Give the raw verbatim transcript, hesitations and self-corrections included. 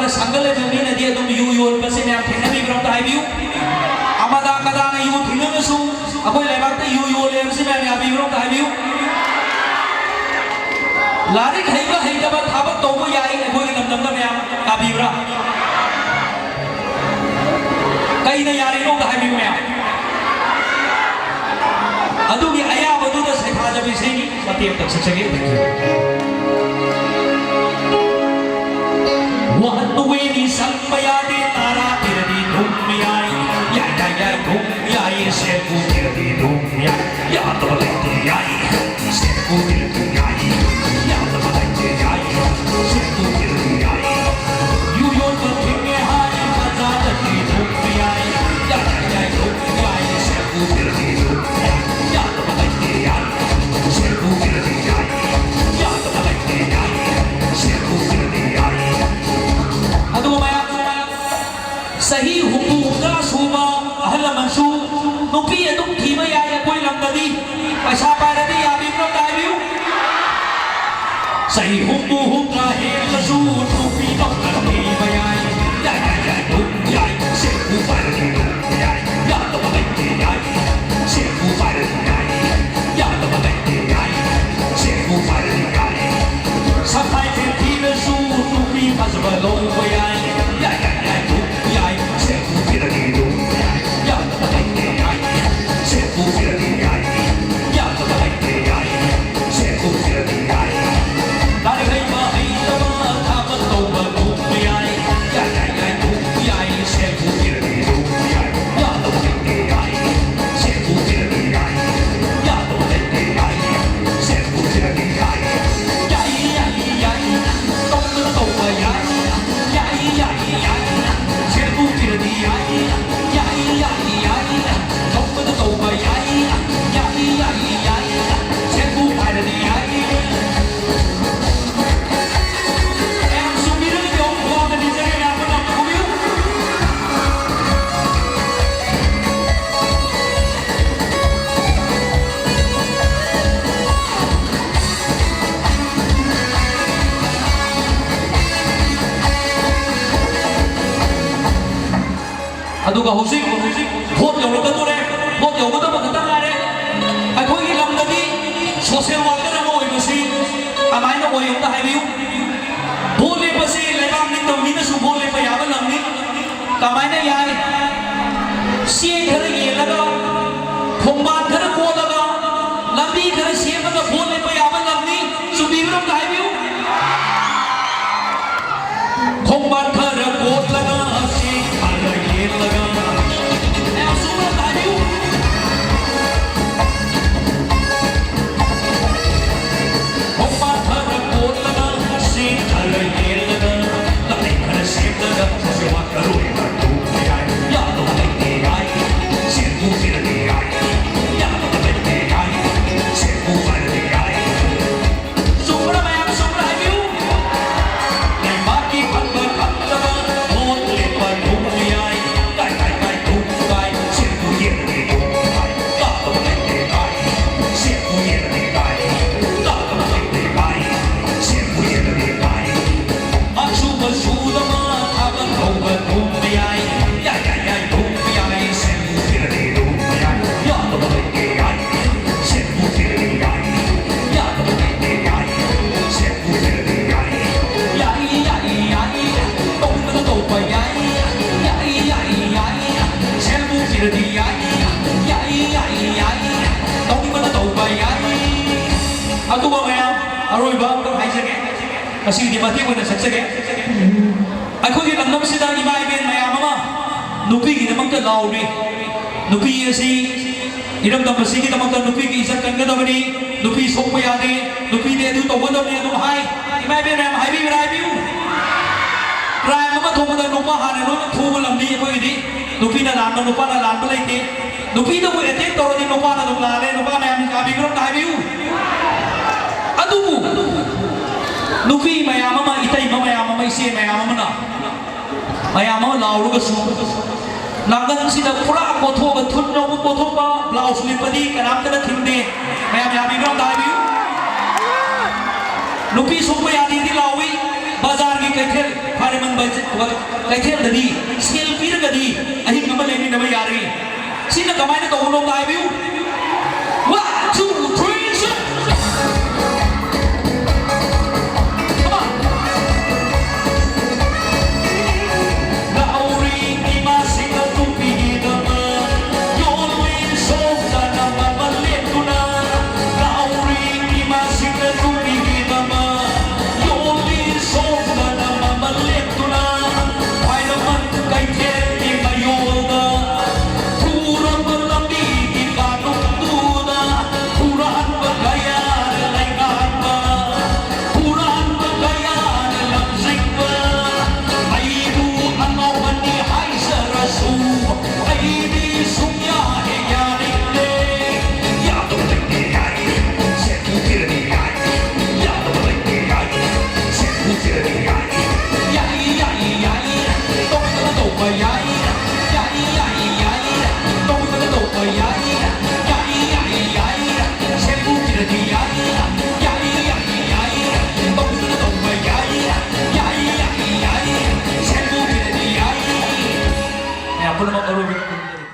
ꯁꯪꯒ ꯂꯩꯕ ꯃꯤꯅꯗꯤ ꯑꯗꯨꯝ ꯌꯨ ꯌꯣꯟꯕꯁꯦ ꯃꯌꯥꯝ ꯊꯦꯡꯅꯕꯤꯕ꯭ꯔꯥ ꯑꯝꯇ ꯍꯥꯏꯕꯤꯌꯨ꯫ ꯑꯃꯗꯥ ꯀꯗꯥꯅ ꯌꯨ ꯊꯤꯡꯉꯒꯁꯨ ꯑꯩꯈꯣꯏ ꯂꯩꯕꯥꯛꯇ ꯌꯨ ꯌꯣꯜꯂꯦ ꯍꯥꯏꯕꯁꯤ ꯃꯌꯥꯝ ꯌꯥꯕꯤꯕ꯭ꯔꯥ ꯑꯝꯇ ꯍꯥꯏꯕꯤꯌꯨ꯫ ꯂꯥꯏꯔꯤꯛ ꯍꯩꯕ ꯍꯩꯇꯕ ꯊꯕꯛ ꯇꯧꯕ ꯌꯥꯏ ꯑꯩꯈꯣꯏꯒꯤ ꯂꯝꯗꯝꯗ ꯃꯌꯥꯝ ꯌꯥꯕꯤꯕ꯭ꯔꯥ? ꯀꯩꯅ ꯌꯥꯔꯤꯅꯣ ꯑꯝꯇ ꯍꯥꯏꯕꯤꯌꯨ ꯃꯌꯥꯝ꯫ ꯑꯗꯨꯒꯤ ꯑꯌꯥꯕꯗꯨꯗ ꯁꯩꯊꯥꯖꯕ ꯏꯁꯩꯒꯤ ꯃꯇꯦꯛ ꯑꯝꯇ ꯁꯛꯆꯒꯦ꯫ ꯋꯥꯍꯟ ꯋꯦꯅꯤ ꯁꯪꯕ ꯌꯥꯗꯦ, ꯇꯥꯔꯥ ꯄꯤꯔꯗꯤ ꯊꯨꯝ ꯌꯥꯏ, ꯌꯥꯏ, ꯌꯥꯏ, ꯌꯥꯏ, ꯊꯨꯝ ꯌꯥꯏ, ꯁꯦꯝꯕꯨ ꯄꯤꯔꯗꯤ ꯊꯨꯝ ꯌꯥꯏ, ꯌꯥꯗꯕ ꯂꯩꯇꯦ ꯌꯥꯏ, ꯁꯦꯝꯕꯨ ꯄꯤꯔꯗꯤ ꯌꯥꯏ, ꯌꯥꯗꯕ ꯂꯩꯇꯦ ꯌꯥꯏ, ꯁꯦꯝꯕꯨ ꯄꯤꯔꯗꯤ ꯌꯥꯏ, ꯌꯨ ꯌꯣꯟꯕ ꯊꯤꯡꯉꯦ ꯍꯥꯏ, ꯃꯆꯥꯗꯗꯤ ꯊꯨꯝ ꯌꯥꯏ, ꯌꯥꯏ, ꯌꯥꯏ, ꯌꯥꯏ, ꯊꯨꯝ ꯌꯥꯏ, ꯁꯦꯝꯕꯨ ꯄꯤꯔꯗꯤ ꯊꯨꯝ ꯌꯥꯏ, ꯌꯥꯗꯕ ꯂꯩꯇꯦ ꯌꯥꯏ, ꯁꯦꯝꯕꯨ ꯄꯤꯔꯗꯤ ꯌꯥꯏ, ꯌꯥꯗꯕ ꯂꯩꯇꯦ ꯌꯥꯏ, ꯁꯦꯝꯕꯨ ꯄꯤꯔꯗꯤ ꯌꯥꯏ꯫ ꯑꯗꯨꯒ ꯃꯌꯥꯝ, ꯆꯍꯤ ꯍꯨꯝꯐꯨ ꯍꯨꯝꯗ꯭ꯔꯥ ꯁꯨꯕ ꯑꯍꯜ ꯂꯃꯟꯁꯨ ꯅꯨꯄꯤ ꯑꯗꯨꯝ ꯊꯤꯕ ꯌꯥꯏ ꯑꯩꯈꯣꯏ ꯂꯝꯗꯗꯤ꯫ ꯄꯩꯁꯥ ꯄꯥꯏꯔꯗꯤ ꯌꯥꯕꯤꯕ꯭ꯔꯥ ꯑꯝꯇ ꯍꯥꯏꯕꯤꯌꯨ꯫ ꯆꯍꯤ ꯍꯨꯝꯐꯨ ꯍꯨꯝꯗ꯭ꯔꯥ ꯍꯦꯜꯂꯁꯨ ꯅꯨꯄꯤ ꯂꯧꯅ ꯊꯤꯕ ꯌꯥꯏ꯫ ꯌꯥꯏ, ꯌꯥꯏ, ꯌꯥꯏ, ꯊꯨꯝ ꯌꯥꯏ, ꯁꯦꯜꯕꯨ ꯄꯥꯏꯔꯗꯤ ꯊꯨꯝ ꯌꯥꯏ, ꯌꯥꯗꯕ ꯂꯩꯇꯦ ꯌꯥꯏ, ꯁꯦꯜꯕꯨ ꯄꯥꯏꯔꯗꯤ ꯌꯥꯏ, ꯌꯥꯗꯕ ꯂꯩꯇꯦ ꯌꯥꯏ, ꯁꯦꯜꯕꯨ ꯄꯥꯏꯔꯗꯤ ꯌꯥꯏ꯫ ꯁꯛ ꯍꯥꯏꯐꯦꯠ ꯊꯤꯔꯁꯨ ꯅꯨꯄꯤ ꯐꯖꯕ ꯂꯧꯕ ꯌꯥꯏ꯫ ꯌꯥꯏ, ꯌꯥꯏ, ꯌꯥꯏ, ꯊꯨꯝ ꯌꯥꯏ, ꯁꯦꯜꯕꯨ ꯄꯤꯔꯗꯤ ꯊꯨꯝ ꯌꯥꯏ, ꯌꯥꯗꯕ ꯂꯩꯇꯦ ꯌꯥꯏ, ꯁꯦꯜꯕꯨ ꯄꯤꯔꯗꯤ ꯌꯥꯏ, ꯌꯥꯗꯕ ꯂꯩꯇꯦ ꯌꯥꯏ, ꯁꯦꯜꯕꯨ ꯄꯤꯔꯗꯤ ꯌꯥꯏ꯫ ꯂꯥꯏꯔꯤꯛ ꯍꯩꯕ ꯑꯗꯨꯒ ꯍꯧꯖꯤꯛ ꯚꯣꯠ ꯌꯧꯔꯛꯀꯗꯣꯔꯦ꯫ ꯚꯣꯠ ꯌꯧꯒꯗꯕ ꯈꯛꯇ ꯉꯥꯏꯔꯦ꯫ ꯑꯩꯈꯣꯏꯒꯤ ꯂꯝꯗꯗꯤ ꯁꯣꯁꯤꯌꯦꯜ ꯋꯥꯔꯀꯔ ꯑꯃ ꯑꯣꯏꯕꯁꯤ ꯀꯃꯥꯏꯅ ꯑꯣꯏ ꯑꯝꯇ ꯍꯥꯏꯕꯤꯌꯨ? ꯚꯣꯠ ꯂꯦꯞꯄꯁꯤ ꯂꯩꯕꯥꯛ ꯅꯤꯡꯇꯝꯕ ꯃꯤꯅꯁꯨ ꯚꯣꯠ ꯂꯦꯞꯄ ꯌꯥꯕ ꯂꯝꯅꯤ꯫ ꯀꯃꯥꯏꯅ ꯌꯥꯏ? ꯆꯦꯡ ꯈꯔ ꯌꯦꯜꯂꯒ, ꯈꯣꯡꯕꯥꯟ ꯈꯔ ꯀꯣꯠꯂꯒ, ꯂꯝꯕꯤ ꯈꯔ ꯁꯦꯝꯃꯒ ꯚꯣꯠ ꯂꯦꯞꯄ ꯌꯥꯕ ꯂꯝꯅꯤ꯫ ꯆꯨꯝꯕꯤꯕ꯭ꯔꯥ ꯑꯝꯇ ꯍꯥꯏꯕꯤꯌꯨ꯫ ꯈꯣꯡꯕꯥꯟ ꯈꯔ ꯀꯣꯠꯂꯒ, ꯆꯦꯡ ꯈꯔ ꯌꯦꯜꯂꯒ, ꯃꯌꯥꯝ ꯆꯨꯝꯕ꯭ꯔꯥ ꯑꯝꯇ ꯍꯥꯏꯕꯤꯌꯨ꯫ ꯈꯣꯡꯕꯥꯟ ꯈꯔ ꯀꯣꯠꯂꯒ, ꯆꯦꯡ ꯈꯔ ꯌꯦꯜꯂꯒ, ꯂꯝꯕꯤ ꯈꯔ ꯁꯦꯝꯂꯒ, ꯁꯣꯁꯤꯌꯦꯜ ꯋꯥꯔꯀꯔ ꯑꯣꯏꯅ ꯇꯧꯕ ꯌꯥꯏ꯫ ꯌꯥꯗꯕ ꯂꯩꯇꯦ ꯌꯥꯏ꯫ ꯁꯦꯜꯕꯨ ꯄꯤꯔꯗꯤ ꯌꯥꯏ꯫ ꯌꯥꯗꯕ ꯂꯩꯇꯦ ꯌꯥꯏ꯫ ꯁꯦꯜꯕꯨ ꯄꯥꯏꯔꯗꯤ ꯌꯥꯏ꯫ ꯆꯨꯝꯕ꯭ꯔꯥ ꯃꯌꯥꯝ, ꯆꯨꯝꯕ꯭ꯔꯥ ꯍꯥꯏꯕꯤꯌꯨ꯫ ꯂꯩꯕꯥꯛꯀꯤ ꯐꯪꯕ ꯐꯪꯗꯕ ꯚꯣꯠ ꯂꯦꯞꯄ ꯊꯣꯛꯄ ꯌꯥꯏ꯫ ꯀꯥꯏ, ꯀꯥꯏ, ꯀꯥꯏ, ꯊꯣꯛꯄ ꯀꯥꯏ꯫ ꯁꯦꯜꯕꯨ ꯌꯦꯜꯂꯗꯤ ꯊꯣꯛꯄ ꯀꯥꯏ꯫ ꯀꯥꯗꯕ ꯂꯩꯇꯦ ꯀꯥꯏ꯫ ꯁꯦꯜꯕꯨ ꯌꯦꯜꯂꯗꯤ ꯀꯥꯏ꯫ ꯀꯥꯗꯕ ꯂꯩꯇꯦ ꯀꯥꯏ꯫ ꯁꯦꯜꯕꯨ ꯌꯦꯜꯂꯗꯤ ꯀꯥꯏ꯫ ꯑꯆꯨꯝꯕ ꯁꯨꯗꯕ ꯊꯕꯛ ꯇꯧꯕ ꯊꯣꯛꯄ ꯌꯥꯏ꯫ ꯌꯥꯏ, ꯌꯥꯏ, ꯌꯥꯏ, ꯊꯣꯛꯄ ꯌꯥꯏ꯫ ꯁꯦꯜꯕꯨ ꯄꯤꯔꯗꯤ ꯊꯣꯛꯄ ꯌꯥꯏ꯫ ꯌꯥꯗꯕ ꯂꯩꯇꯦ ꯌꯥꯏ꯫ ꯁꯦꯜꯕꯨ ꯄꯤꯔꯗꯤ ꯌꯥꯏ꯫ ꯌꯥꯗꯕ ꯂꯩꯇꯦ ꯌꯥꯏ꯫ ꯁꯦꯜꯕꯨ ꯄꯤꯔꯗꯤ ꯌꯥꯏ꯫ ꯌꯥꯏ, ꯌꯥꯏ, ꯌꯥꯏ꯫ ꯇꯧꯅꯤꯡꯕꯗ ꯇꯧꯕ ꯌꯥꯏ꯫ ꯌꯥꯏ, ꯌꯥꯏ, ꯌꯥꯏ꯫ ꯁꯦꯜꯕꯨ ꯄꯤꯔꯗꯤ ꯌꯥꯏ꯫ ꯌꯥꯏ, ꯌꯥꯏ, ꯌꯥꯏ꯫ ꯇꯧꯅꯤꯡꯕꯗ ꯇꯧꯕ ꯌꯥꯏ꯫ ꯑꯗꯨꯒ ꯃꯌꯥꯝ ꯑꯔꯣꯏꯕ ꯑꯃꯈꯛ ꯍꯥꯏꯖꯒꯦ꯫ ꯉꯁꯤꯒꯤꯗꯤ ꯃꯇꯦꯛ ꯑꯣꯏꯅ ꯁꯛꯆꯒꯦ꯫ ꯑꯩꯈꯣꯏꯒꯤ ꯂꯝꯗꯝꯁꯤꯗ ꯏꯃꯥ ꯏꯕꯦꯟ ꯃꯌꯥꯝ ꯑꯃ ꯅꯨꯄꯤꯒꯤꯗꯃꯛꯇ ꯂꯥꯎꯔꯤ꯫ ꯅꯨꯄꯤ ꯑꯁꯤ ꯏꯔꯝꯗꯝ ꯑꯁꯤꯒꯤꯗꯃꯛꯇ ꯅꯨꯄꯤꯒꯤ ꯏꯖꯠ ꯀꯟꯒꯗꯕꯅꯤ, ꯅꯨꯄꯤ ꯁꯣꯛꯄ ꯌꯥꯗꯦ, ꯅꯨꯄꯤꯗꯤ ꯑꯗꯨ ꯇꯧꯒꯗꯕꯅꯤ ꯑꯗꯨꯝ ꯍꯥꯏ꯫ ꯏꯃꯥ ꯏꯕꯦꯟ ꯃꯌꯥꯝ ꯍꯥꯏꯕꯤꯕ꯭ꯔꯥ ꯍꯥꯏꯕꯤꯌꯨ꯫ ꯀ꯭ꯔꯥꯏꯝ ꯑꯃ ꯊꯣꯛꯄꯗ ꯅꯨꯄꯥ ꯍꯥꯟꯅ ꯂꯣꯏꯅ ꯐꯨꯕ ꯂꯝꯅꯤ ꯑꯩꯈꯣꯏꯒꯤꯗꯤ꯫ ꯅꯨꯄꯤꯅ ꯂꯥꯟꯕ, ꯅꯨꯄꯥꯅ ꯂꯥꯟꯕ ꯂꯩꯇꯦ꯫ ꯅꯨꯄꯤꯗꯕꯨ ꯑꯦꯇꯦꯛ ꯇꯧꯔꯗꯤ ꯅꯨꯄꯥꯅ ꯑꯗꯨꯝ ꯂꯥꯜꯂꯦ꯫ ꯅꯨꯄꯥ ꯃꯌꯥꯝ ꯌꯥꯕꯤꯕ꯭ꯔꯥ ꯑꯝꯇ ꯍꯥꯏꯕꯤꯌꯨ꯫ ꯑꯗꯨꯕꯨ ꯅꯨꯄꯤ ꯃꯌꯥꯝ ꯑꯃ, ꯏꯇꯩꯃ ꯃꯌꯥꯝ ꯑꯃ, ꯏꯆꯦ ꯃꯌꯥꯝ ꯑꯃꯅ ꯃꯌꯥꯝ ꯑꯃ ꯂꯥꯎꯔꯒꯁꯨ ꯅꯥꯀꯟꯁꯤꯗ ꯄꯨꯔꯥ ꯀꯣꯠꯊꯣꯛꯑꯒ ꯊꯨꯟ ꯌꯧꯕ ꯀꯣꯠꯊꯣꯛꯄ ꯕ꯭ꯂꯥꯎꯁ ꯂꯤꯠꯄꯗꯤ ꯀꯅꯥꯝꯇꯅ ꯊꯤꯡꯗꯦ꯫ ꯃꯌꯥꯝ ꯌꯥꯕꯤꯕ꯭ꯔꯥ ꯑꯝꯇ ꯍꯥꯏꯕꯤꯌꯨ꯫ ꯅꯨꯄꯤ ꯁꯣꯛꯄ ꯌꯥꯗꯦꯗꯤ ꯂꯥꯎꯏ꯫ ꯕꯖꯥꯔꯒꯤ ꯀꯩꯊꯦꯜ, ꯈ꯭ꯋꯥꯏꯔꯩꯃꯟ ꯕꯖ-, ꯀꯩꯊꯦꯜꯗꯗꯤ ꯁꯦꯜ ꯄꯤꯔꯒꯗꯤ ꯑꯍꯤꯡ ꯁꯤꯅ ꯀꯃꯥꯏꯅ ꯇꯧꯕꯅꯣ ꯑꯝꯇ ꯍꯥꯏꯕꯤꯌꯨ꯫